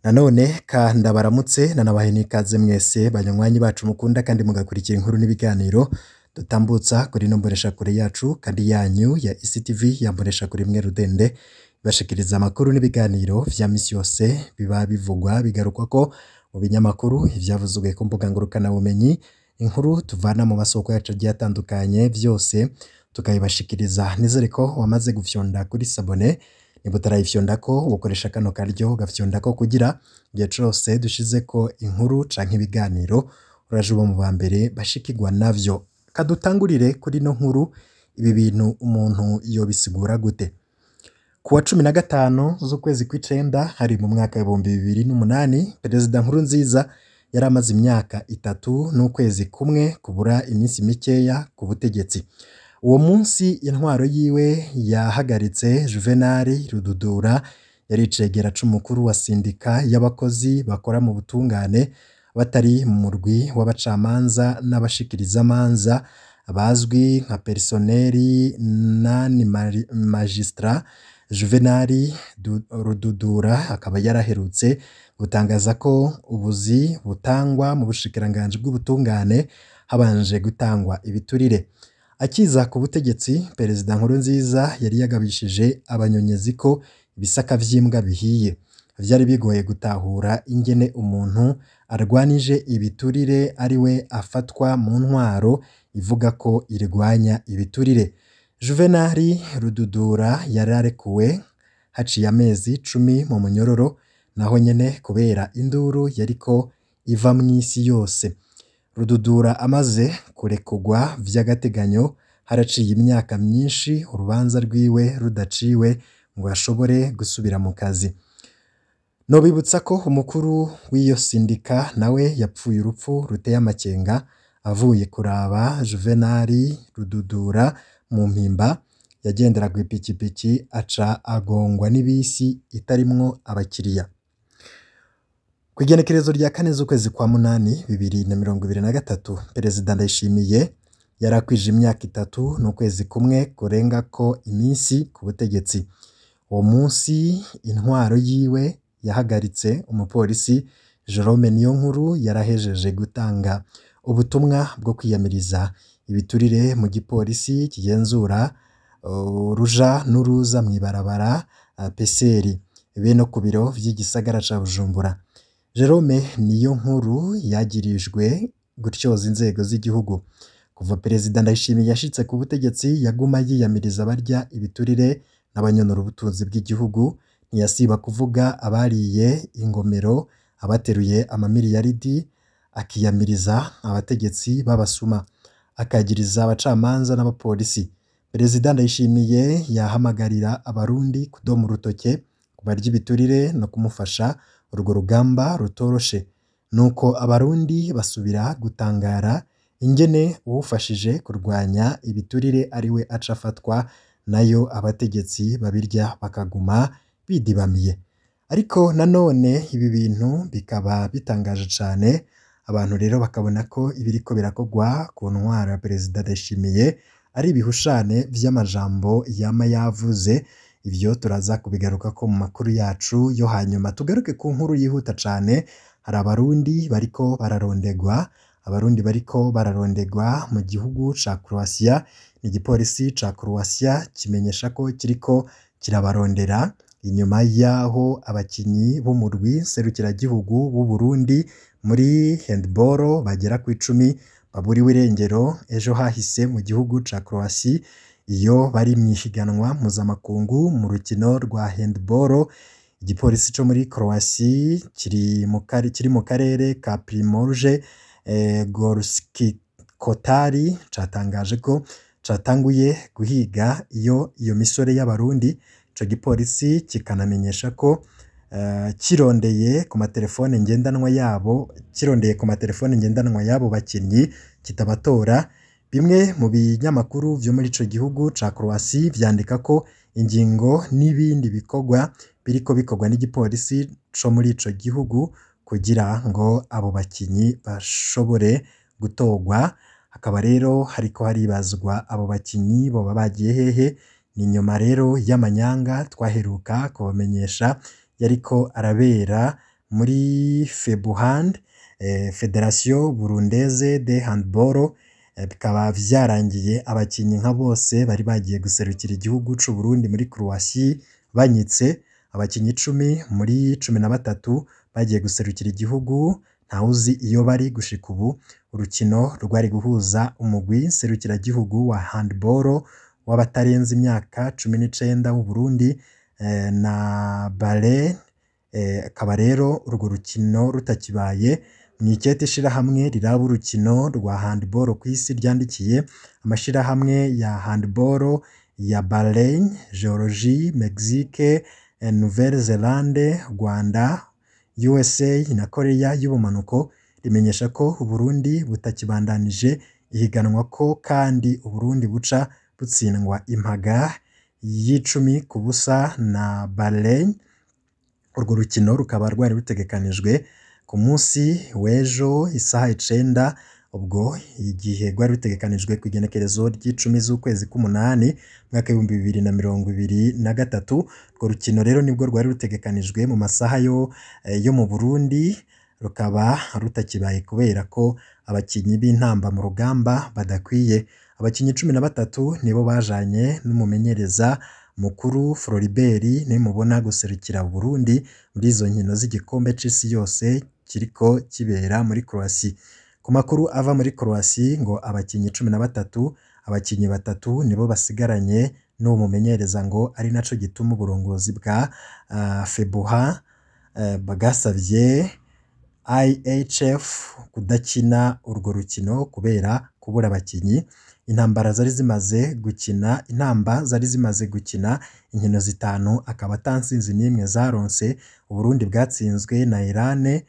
Nanone ka ndabaramutse nanabahe n'ikaze mwese banywanyi bacu mukunda kandi mugakurikira inkuru n'ibiganiro dutambutsa kuri ino mboneshakure yacu kandi yanyu ya ICTV ya mboneshakure imwe rudende, ibashikiriza amakuru n'ibiganiro vya misi yose biba bivugwa bigarukwa ko mu binyamakuru, ivyavuzwe ku mbuga ngurukanabumenyi, inkuru tuvana mu masoko yacu agiye atandukanye, vyose tukabibashikiriza. Nizere ko wamaze gufyonda kuri sabone. Niba utarayifyondako, ukoresha kano karyo ugafyondako kugira igihe cose dushizeko inkuru canke ibiganiro uraje uba mu ba mbere bashikirwa navyo. Kadutangurire kuri ino nkuru, ibi bintu umuntu yobisigura gute? Ku wa 15 z'ukwezi kw'icenda, hari mu mwaka w'2008, Perezida Nkurunziza yari amaze imyaka 3 n'ukwezi kumwe kubura iminsi mikeya ku butegetsi. Uwo munsi intwaro yiwe yahagaritse Juvenal Rududura, yari icegera c'umukuru wa sindika y'abakozi bakora mu butungane batari mu murwi w'abacamanza n'abashikirizamanza bazwi nka personnel non magistrat. Juvenal Rududura akaba yaraherutse gutangaza ko ubuzi butangwa mu bushikiranganji bw'ubutungane habanje gutangwa ibiturire. Akiza ku butegetsi, Perezida Nkurunziza yari yagabishije abanyonyezi ko ibisaka vy'imbwa bihiye. Vyari bigoye gutahura ingene umuntu arwanije ibiturire ari we afatwa mu ntwaro ivuga ko irwanya ibiturire. Juvenal Rududura yararekuwe haciye amezi 10 mu munyororo, naho nyene kubera induru yariko iva mw'isi yose. Rududura amaze kurekurwa vy'agateganyo, haraciye imyaka myinshi urubanza rwiwe rudaciwe ngo ashobore gusubira mu kazi. Nobibutsa ko umukuru w'iyo sindika nawe yapfuye urupfu ruteye amakenga avuye kuraba Juvenal Rududura mu Mpimba, yagendera kw'ipikipiki aca agongwa n'ibisi itarimwo abakiriya. Kw'igenekerezo rya 4 z'ukwezi kwa munani 2023, Perezida Ndayishimiye yarakwije imyaka 3 n'ukwezi kumwe kurengako iminsi ku butegetsi. Uwo munsi intwaro yiwe yahagaritse umupolisi Jerome Niyonkuru yarahejeje gutanga ubutumwa bwo kwiyamiriza ibiturire mu gipolisi kigenzura uruja n'uruza mw'ibarabara peseri be no ku biro vy'igisagara ca Bujumbura. Jerome Niyonkuru yagirijwe gutyoza inzego z'igihugu. Kuva Perezida Ndayishimiye yashitse ku butegetsi, yaguma yiyamiriza abarya ibiturire n'abanyonora ubutunzi bw'igihugu, ntiyasiba kuvuga abariye ingomero, abateruye amamiliyaridi, akiyamiriza abategetsi b'abasuma, akagiriza abacamanza n'abapolisi. Perezida Ndayishimiye yahamagarira abarundi kudoma urutoke ku barya ibiturire no kumufasha urwo rugamba rutoroshe. Nuko abarundi basubira gutangara ingene uwufashije kurwanya ibiturire ariwe aca afatwa, nayo abategetsi babirya bakaguma bidibamiye. Ariko nanone ibi bintu bikaba bitangaje cane, abantu rero bakabona ko ibiriko birakorwa ku ntwaro ya Perezida Ndayishimiye ari ibihushane vy'amajambo yama yavuze. Ivyo turaza kubigarukako mu makuru yacu yo hanyuma. Tugaruke ku nkuru yihuta cane, hari abarundi bariko bararondegwa, abarundi bariko bararondegwa mu gihugu ca Croatia. Igipolisi ca Croatia kimenyesha ko kiriko kirabarondera inyuma yaho abakinyi b'umurwi serukiragihugu w'u Burundi muri handball bagera kw'icumi baburiwe irengero ejo hahise mu gihugu ca Croatia, iyo bari mw'ihiganwa mpuzamakungu mu rukino rwa handball. Igipolisi co muri Croatia kiri mu karere ka Primorje Gorski Kotari catangaje ko catanguye guhiga iyo misore y'abarundi. Ico gipolisi kikanamenyesha ko kirondeye ku matelefone ngendanwa yabo, kirondeye ku matelefone ngendanwa y'abo bakinyi kitabatora. Bimwe mu binyamakuru vyo muri ico gihugu ca Croatia vyandika ko ingingo n'ibindi bikorwa biriko bikorwa n'igipolisi co muri ico gihugu kugira ngo abo bakinyi bashobore gutorwa. Hakaba rero hariko haribazwa abo bakinyi boba bagiye hehe. Ni nyuma rero y'amanyanga twaheruka kubamenyesha yariko arabera muri Febuhand, Federation Burundaise de Handball, bikaba vyarangiye abakinyi nka bose bari bagiye guserukira igihugu c'u Burundi muri Croatie banyitse. Abakinyi 10 muri 13 bagiye guserukira igihugu ntawuzi iyo bari gushika ubu. Urukino rwari guhuza umugwi serukiragihugu wa handball w'abatarenze imyaka 19 w'u Burundi na Bahrain, akaba rero urwo rukino rutakibaye. Mw'ikete ishirahamwe riraba urukino rwa handball kw'isi ryandikiye amashirahamwe ya handball ya Bahrain, Georgie, Mexique, Nouvelle-Zelande, Rwanda, USA na Korea y'ubumanuko, rimenyesha ko Uburundi butakibandanije ihiganwa, ko kandi Uburundi buca butsindwa impaga y'10-0 na Bahrain. Urwo rukino rukaba rwari rutegekanijwe ku munsi w'ejo isaha 9, ubwo igihe rwari rutegekanijwe ku igenekerezo ry'icumi z'ukwezi k'umunani mwaka 2023. Urwo rukino rero nibwo rwari rutegekanijwe mu masaha yo mu Burundi, rukaba rutakibaye kubera ko abakinyi b'intamba mu rugamba badakwiye. Abakinyi 13 nibo bajanye n'umumenyereza mukuru Floribert nimubona guserukira Burundi muri izo nkino z'igikombe c'isi yose kiriko kibera muri Croatie. Ku makuru ava muri Croatie ngo abakinyi 13, abakinyi 3 nibo basigaranye n'uwo mumenyereza, ngo ari naco gituma uburongozi bwa Febuha bwasavye IHF kudakina urwo rukino kubera kubura abakinyi. Intambara zari zimaze gukina intamba zari zimaze gukina inkino 5, akaba ata ntsinzi n'imwe zaronse. Uburundi bwatsinzwe na Iran,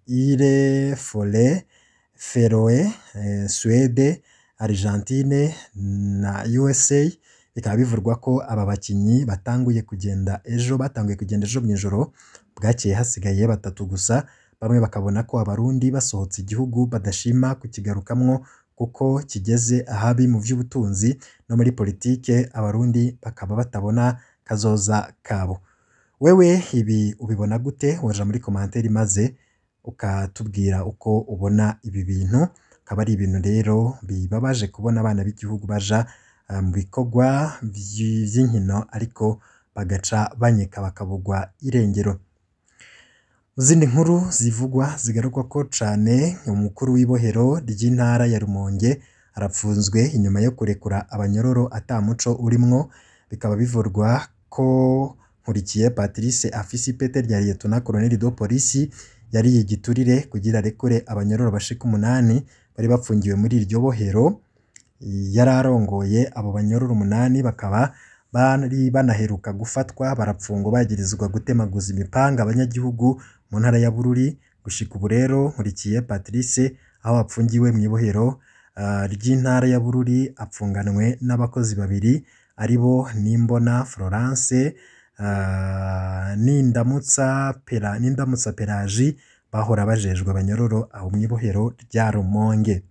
Ile Fole, Feroe, Suède, Argentine na USA. Bikaba bivurwa ko aba bakinyi batanguye kugenda ejo, batanguye kugenda ejo mw'ijoro, bwakeye hasigaye 3 gusa. Bamwe bakabona ko abarundi basohotse igihugu badashima kukigarukamwo kuko kigeze ahabi mu vy'ubutunzi no muri politike, abarundi bakaba batabona kazoza kabo. Wewe ibi ubibona gute? Waja muri komanteri maze ukatubwira uko ubona ibi bintu. Akaba ari ibintu rero bibabaje kubona abana b'igihugu baja mu bikorwa vy'inkino ariko bagaca banyika bakabugwa irengero. Mu zindi nkuru zivugwa zigarukwako cane, umukuru w'ibohero ry'intara ya Rumonge arapfunzwe inyuma yo kurekura abanyororo ata muco urimwo. Bikaba bivurwa ko Nkurikiye Patrice afise ipete rya Lieutenant Colonel de Police yariye igiturire kugira arekure abanyororo bashika 8 bari bapfungiwe muri iryo bohero. Yararongoye abo banyororo 8 bakaba bari banaheruka gufatwa barapfungwa bagirizwa gutemaguza imipanga abanyagihugu mu ntara ya Bururi. Gushika ubu rero Nkurikiye Patrice aho apfungiwe mw'ibohero ry'intara ya Bururi apfunganwe n'abakozi 2 aribo Nimbona Florence, Nindamutsa Pelagie bahora bajejwe abanyororo aho mw'ibohero rya Rumonge.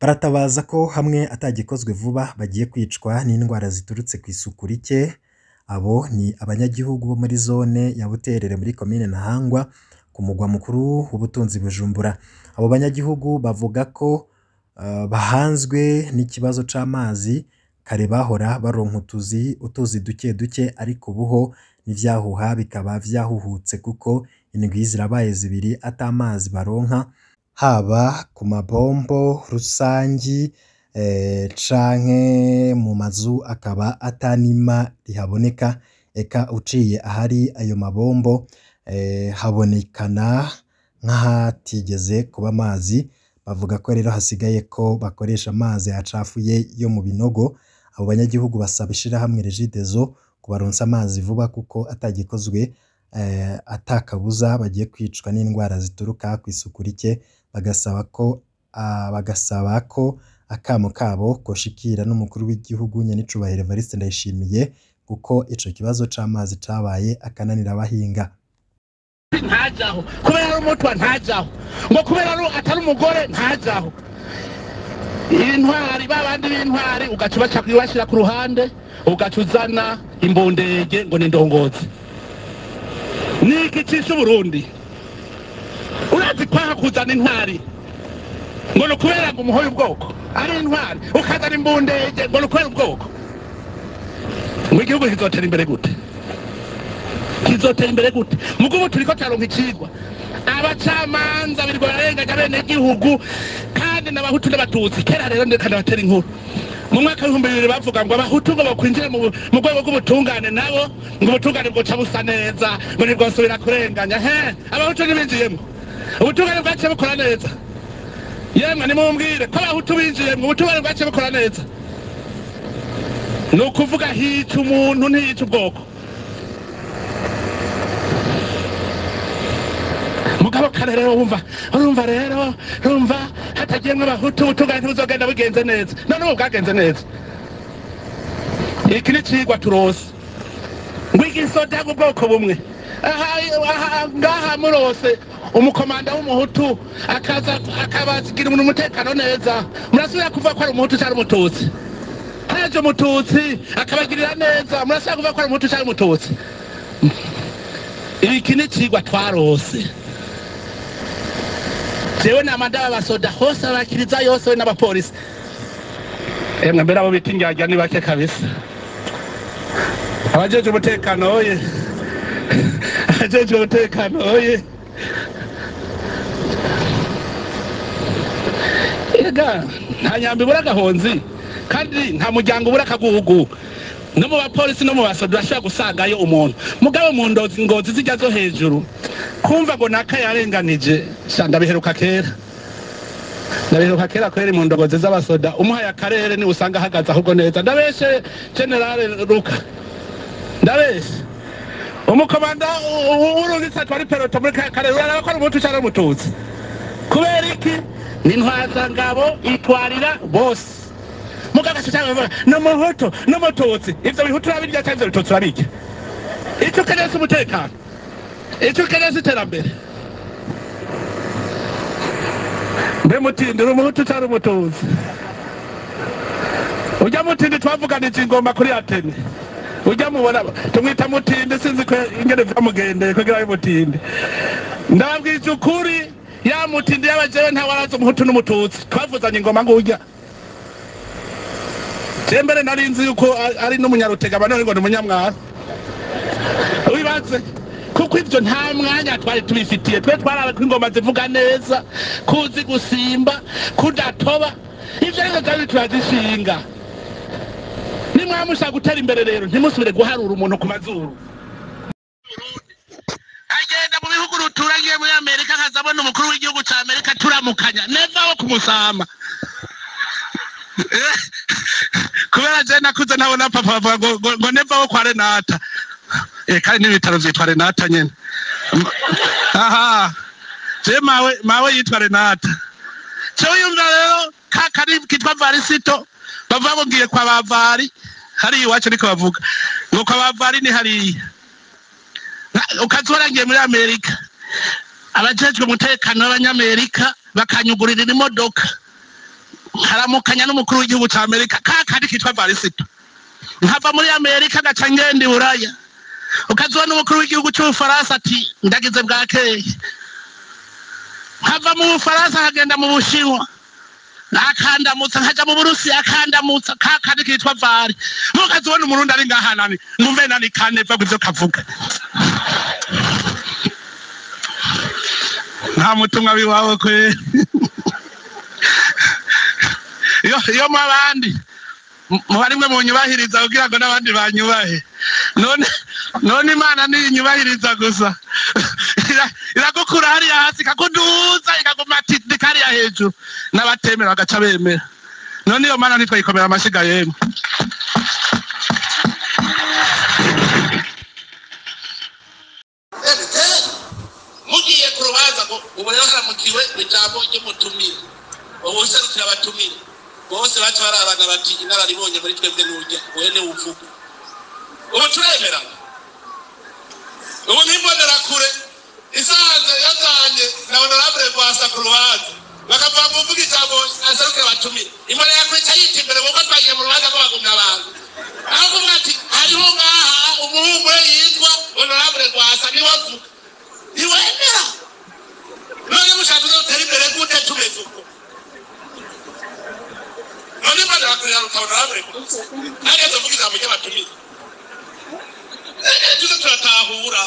Baratabaza ko hamwe atagikozwe vuba bagiye kwicwa n'indwara ziturutse ku isuku rike. Abo ni abanyagihugu bo muri zone ya Buterere muri komine Ntahangwa ku mugwa mukuru w'ubutunzi Bujumbura. Abo banyagihugu bavuga ko bahanzwe n'ikibazo c'amazi, kare bahora baronka utuzi duke duke, ariko ubuho n'ivyahuha bikaba vyahuhutse kuko indwi zirabaye 2 ata amazi baronka, haba ku mabombo rusangi canke mu mazu akaba atanima rihaboneka. Eka uciye ahari ayo mabombo habonekana nk'ahatigeze kuba amazi. Bavuga ko rero hasigaye ko bakoresha amazi acafuye yo mu binogo. Abo banyagihugu basaba ishirahamwe Regideso kubaronsa amazi vuba kuko atagikozwe atakabuza bagiye kwicwa n'indwara zituruka ku isuku rike. Bagasaba ko akamo kabo koshikira n'umukuru w'igihugu Nyenicubahiro Evariste Ndayishimiye, kuko ico kibazo c'amazi cabaye akananira abahinga. Ntajaho kubera ari umutwa, ntajaho ngo kubera atari umugore, ntajaho. Intwari babandi b'intwari ugaca ubashira ku ruhande, ugaca uzana imbundege ngo ni ndongozi. Niki cishe Uburundi? Urazi kwaha kuzana intwari ngo ni ukubera ngo umuhoye ubwoko ari intwari, ukazana imbundege ngo ni ukubera ubwoko. Ngo igihugu kizotera imbere gute? Kizotera imbere gute? Mugubu turiko turaronka icigwa. Abacamanza birirwa bararenganya abenegihugu kandi n'abahutu n'abatutsi. Kera rero ndeka ndabatera inkuru. Mu mwaka w'2000 bavuga ngo abahutu ngo bokwinjira mu rwego rw'ubutungane, nabo ngo ubutungane bwoca busa neza, ngo ntibwosubira kurenganya. He, abahutu ntibinjiyemwo, ubutungane bwaciye bukora neza. Yemwe nimumbwire ko abahutu binjiyemwo, ubutungane bwaciye bukora neza. Ni ukuvuga hica umuntu ntiyica ubwoko. Mugabo kare rero wumva, urumva rero, urumva hatagiyemwo abahutu ubutungane ntibuzogenda bugenze neza. None ubu bwagenze neza. Iki ni icigwa turose. Ngo igisoda ubwoko bumwe. Aha ngaha murose umukomanda w'umuhutu akaza akabagira umutekano neza. Murasubira kuvuga ko ari umuhutu cyangwa umututsi. Haje umututsi akabagirira neza, murasubira kuvuga ko ari umuhutu cyangwa umututsi. Iki ni icigwa twarose. Jewe namanda abasoda hose abakiriza yose we n'abapolisi. Emwe mbere abo bita indyarya ni bake kabisa. Abajeje umutekano oye. Abajeje umutekano oye. Ega nta nyambi ibura agahonzi kandi nta muryango ubura akagugu. No mu bapolisi no mu basoda urashobora gusangayo umuntu. Mugabo mu ndozi ngozi zijya zo hejuru kumva ngo naka yarenganije, sha ndabiheruka kera. Ndabiheruka kera kweri mu ndogozi z'abasoda umuhaye akarere ni usanga ahagaze ahubwo neza. Ndabeshe General Ruka. Ndabeshe. Umukomanda urungitse atwara ipeloto muri ka karere uraraba ko ari umuhutu canke umututsi. Kubera iki? Ni intwazangabo itwarira bose. Mugabo cyangwa no muhutu no mututsi, ivyo bihutu urabirya canke ivyo bitutsi urabirya. Ico ukeneye si umutekano, ico ukeneye si iterambere. Mbe mutindi uri umuhutu canke umututsi? Urya mutindi twavuganije ingoma kuri Atene, urya mubona tumwita mutindi, sinzi ko ingene vyamugendeye kugira abe mutindi. Ndababwije ukuri, ya mutindi y'abajewe ntawarazi umuhutu n'umututsi, twavuzanye ingoma ngurya. Mbere nari nzi yuko ari n'umunyarutega, none ngo ni umunyamwaro. Wibaze kuko ivyo nta mwanya twari tubifitiye. Twe twaraba ko ingoma zivuga neza, kuzi gusimba, kudatoba, ivyo rero vyari turazishinga. Nimwamushaka gutera imbere rero ntimusubire guharura umuntu ku mazuru. Agenda mu bihugu ruturanye muri Amerika akaza abona umukuru w'igihugu ca Amerika turamukanya, neva wo kumusama. Kubera je nakuze ntabona papa bavuga ngo neva wo kwa Renata. Kandi n'ibitaro vyitwa Renata nyene. Aha. Je mawe yitwa Renata. Jewe yumva rero kakari kitwa Varisito, bavuga ngo ngiye kwa Bavari, hariya iwacu niko bavuga. Ngo kwa Bavari ni hariya. Ukazora ngiye muri Amerika. Abajejwe umutekano b'Abanyamerika bakanyugurira imodoka. Haramukanya n'umukuru w'igihugu ca Amerika kakari kitwa Varisito. Nkava muri Amerika gaca ngenda i Buraya. Ukazibona umukuru w'igihugu c'Ubufaransa ati ndagize bwakeye. Nkava mu Bufaransa nkagenda mu Bushinwa, akandamutsa, nkaja mu Burusiya akandamutsa, kakandi kitwa Vari. Mukazibona umurundi ari ngaha nani, numve nani kaneva ivyo kavuga. Nta mutumwa wiwawe kwe. Iyo mu abandi mubarimwe munyubahiriza kugira ngo n'abandi banyubahe. None Imana niyinyubahiriza gusa. Iragukura hariya hasi ikakuduza ikakumatika hariya hejuru, n'abatemera bagaca bemera. None iyo Mana ntitwayikomera amashiga yemwe. Mugiye ku rubanza ngo ubu rero haramukiwe ijambo ry'umutumire, ubu userukira abatumire bose baca barabana bati inararibonye muri twebwe n'urya wewe ni uvuga. Ubu turemerana. Ubu nk'imbonerakure isanze yazanye na honorable Rwasa ku rubanza, bakavuga ngo uvuge ijambo aserukira abatumire, imbonerakure ica yita imbere kuko twagiye mu rubanza rw'abagumya abantu. Aho kuvuga ati hariho ngaha umuhumure yitwa honorable Rwasa niwe avuga. Ntiwemera. None mushaka tuzotera imbere gute tumeze uko? None Imana irakurira ukabona aramurekura. Ageze avuga ijambo ry'abatumiye. Tuze turatahura.